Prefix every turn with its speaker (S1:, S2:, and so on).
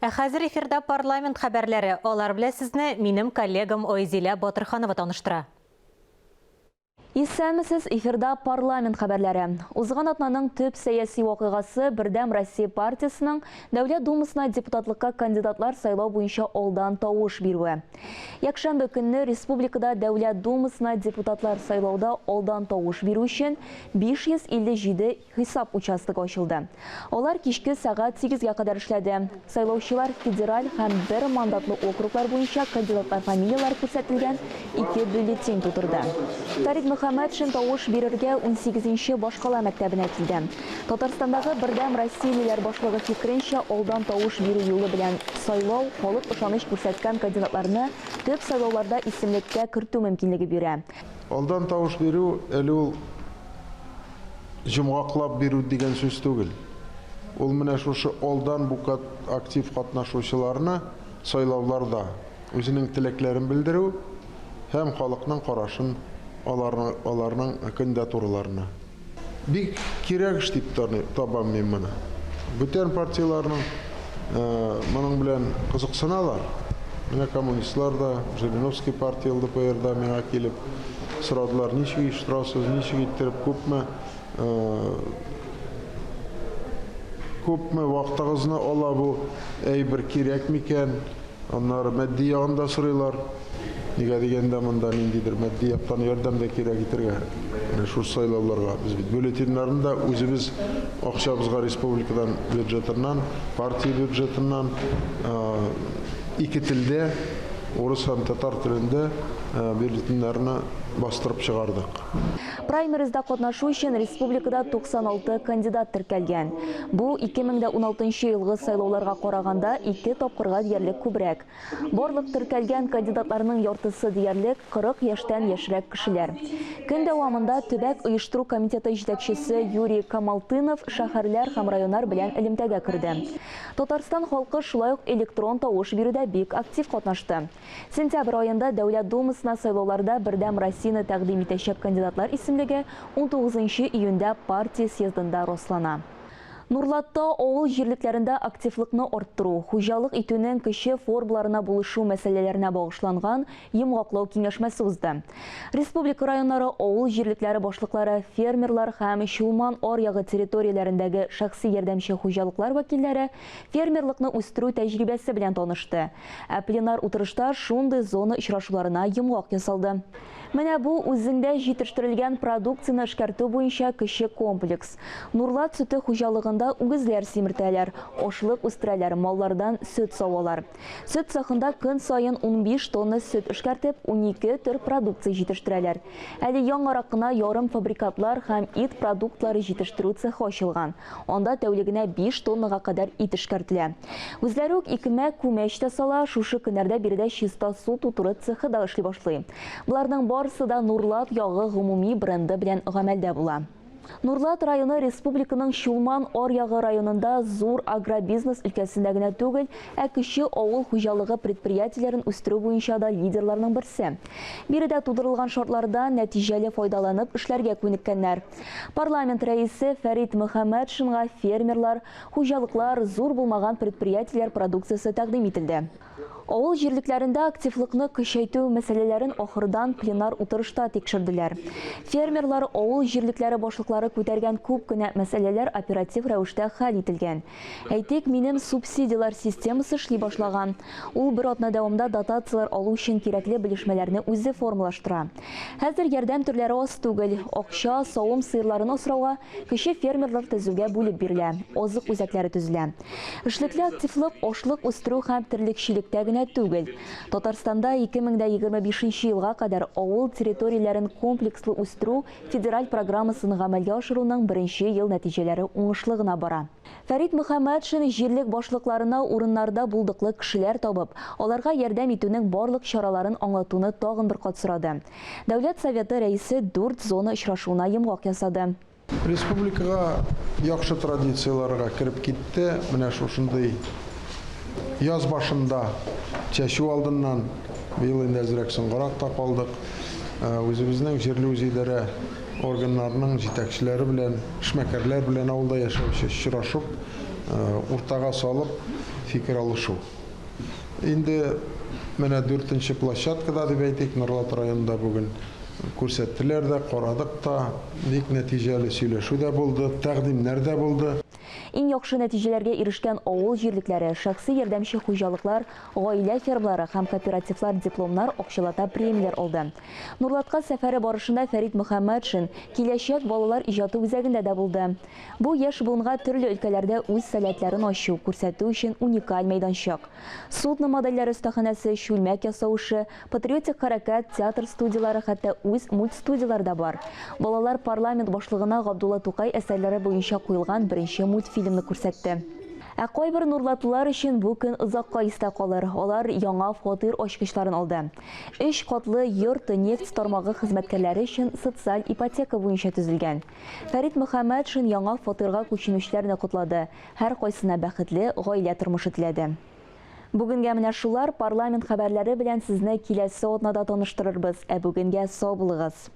S1: Ә хәзер эфирда парламент хәбәрләре. Алар белән сезне минем коллегам Айзилә Батырханова таныштыра.
S2: Исәнмесез, эфирда парламент хәбәрләре. Узган атнаның төп сәяси вакыйгасы Бердәм Россия партиясенең Дәүләт Думасына депутатлыкка кандидатлар сайлау буенча алдан тавыш бирүе. Якшәмбе көнне республикада Дәүләт Думасына депутатлар сайлауда алдан тавыш бирү өчен 557 Хисап участогы ачылды. Алар кичке сәгать сигезгә кадәр эшләде. Сайлаучылар федераль һәм бер мандатлы округлар буенча кандидатлар фамилияләре күрсәтелгән ике бюллетень тутырды. Фәрит Мөхәммәтшин тавыш бирергә унсигезенче башкала мәктәбенә килде. Татарстандагы Бердәм россиялеләр башлыгы фикеренчә, алдан тавыш бирү юлы белән сайлау халык ышаныч күрсәткән кандидатларны төп сайлауларда исемлеккә кертү мөмкинлеге бирә.
S3: Алдан тавыш бирү әле ул җомгаклап бирү дигән сүз түгел. Ул менә шушы алдан бу актив катнашучыларны сайлауларда үзенең теләкләрен белдерү һәм халыкның карашын аларның, аларның кандидатураларына. Бик кирәк эш дип табам мин моны. Бүтән партияләрнең моның белән кызыксыналар. Менә коммунистлар да, Жириновский партия ЛДПР да миңа килеп сорадылар, ничек оештырасыз, ничек иттереп, күпме күпме вакытыгызны ала бу әйбер, кирәк микән? Аннары матди ягын да сорыйлар. Нигә дигәндә, монда ниндидер матди яктан ярдәм дә кирәк итергә. Менә шушы сайлауларга без бит бюллетеньнәрне дә үзебез акчабызга республикадан бюджетыннан, партия бюджетыннан ике телдә, урыс һәм татар телендә бюллетеньнәрне бастырып чыгардык.
S2: Праймеризда катнашу өчен республикада 96 кандидат теркәлгән. Бу 2016 елгы сайлауларга караганда ике тапкырга диярлек күбрәк. Барлык теркәлгән кандидатларның яртысы диярлек 40 яшьтән яшьрәк кешеләр. Көн дәвамында төбәк оештыру комитеты җитәкчесе Юрий Камалтынов шәһәрләр һәм районнар белән элемтәгә керде. Татарстан халкы шулай ук электрон тавыш бирүдә бик актив катнашты. Сентябрь аенда Дәүләт Думасына сайлауларда Бердәм Россияне тәкъдим итәчәк кандидатлар исемлеге унтугызынчы июньдә партия съездында раслана. Нурлатта авыл җирлекләрендә активлыкны арттыру, хуҗалык итүнең кече формаларына булышу мәсьәләләренә багышланган йомгаклау киңәшмәсе узды. Республика районнары авыл җирлекләре башлыклары, фермерлар һәм Чулман аръягы территорияләрендәге шәхси ярдәмче хуҗалыклар вәкилләре фермерлыкны үстерү тәҗрибәсе белән танышты. Ә пленар утырышта шундый зона очрашуларына йомгак ясалды. Менә бу үзеңдә җитештерелгән продукцияне эшкәртү буенча кече комплекс. Нурлат сөте хуҗалыгында үгезләр симертәләр, ашлык үстерәләр, маллардан сөт савалар. Сөт цехында көн саен 15 тонна сөт эшкәртеп, 12 төр продукция җитештерәләр. Әле яңарак кына ярымфабрикатлар һәм ит продуктлары җитештерү цехы ачылган. Анда тәүлегенә 5 тоннага кадәр ит эшкәртелә. Үзләре үк икмәк, күмәч тә сала, шушы көннәрдә биредә чиста су тутыру цехы да эшли башлый. Боларның барысы да Нурлат ягы гомуми бренды белән гамәлдә була. Нурлат районы республиканың Чулман аръягы районында зур агробизнес өлкәсендә генә түгел, ә кече авыл хуҗалыгы предприятиеләрен үстерү буенча да лидерларның берсе. Биредә тудырылган шартлардан нәтиҗәле файдаланып эшләргә күнеккәннәр. Парламент рәисе Фәрит Мөхәммәтшинга фермерлар, хуҗалыклар, зур булмаган предприятиеләр продукциясе тәкъдим ителде. Авыл җирлекләрендә активлыкны көчәйтү мәсьәләләрен ахырдан пленар утырышта тикшерделәр. Фермерлар, авыл җирлекләре башлыклары күтәргән күп кенә мәсьәләләр оператив рәвештә хәл ителгән. Әйтик, минем субсидияләр системасы эшли башлаган. Ул бер атна дәвамында дотацияләр алу өчен кирәкле белешмәләрне үзе формалаштыра. Хәзер ярдәм төрләре аз түгел. Акча савым сыерларын асрауга, кече фермерлар төзүгә бүлеп бирелә, азык үзәкләре төзелә. Эшлекле активлык ашлык үстерү һәм терлекчелектә генә түгел. Татарстанда 2025 нче елга кадәр авыл территорияләрен комплекслы үстерү федераль программасын гамәлгә ашыруның беренче ел нәтиҗәләре уңышлы гына бара. Фәрит Мөхәммәтшин җирлек башлыкларына урыннарда булдыклы кешеләр табып, аларга ярдәм итүнең барлык чараларын аңлатуны тагын бер кат сорады. Дәүләт Советы Рәисе дүрт зона очрашуына йомгак ясады.
S3: Республикага яхшы традицияләргә кереп китте. Менә шушындый яз башында, чәчү алдыннан, быел инде әзрәк соңгарак та калдык, үзебезнең җирле үзидарә органнарының җитәкчеләре белән, эшмәкәрләр белән авылда яшәүче очрашып, уртага салып, фикер алышу. Инде менә дүртенче площадкада дип әйтик, Норлат районында бүген күрсәттеләр дә, карадык та, бик нәтиҗәле сөйләшү дә булды, тәкъдимнәр дә булды.
S2: Иң яхшы нәтиҗәләргә ирешкән авыл җирлекләре, шәхси ярдәмче хуҗалыклар, гаилә фермалары һәм кооперативлар дипломнар, акчалата премияләр алды. Нурлатка сәфәре барышында Фәрит Мөхәммәтшин Киләчәк балалар иҗаты үзәгендә дә булды. Бу яшь буынга төрле өлкәләрдә үз сәләтләрен ачу, күрсәтү өчен уникаль мәйданчык. Судно модельләре остаханәсе, чүлмәк ясау эше, патриотик хәрәкәт, театр студияләре, хәтта үз мультстудияләре дә бар. Балалар парламент башлыгына Габдулла Тукай әсәрләре буенча куелган беренче мультфильмны күрсәтте. Ә кайбер нурлатлылар өчен бу көн озакка истә калыр, алар яңа фатир ачкычларын алды. Өч катлы йорт нефть тармагы хезмәткәрләре өчен социаль ипотека буенча төзелгән. Фәрит Мөхәммәтшин яңа фатирга күченүчеләрне котлады, һәркайсына бәхетле гаилә тормышы теләде. Бүгенгә менә шулар, парламент хәбәрләре белән сезне киләсе атнада таныштырырбыз, ә бүгенгә сау булыгыз!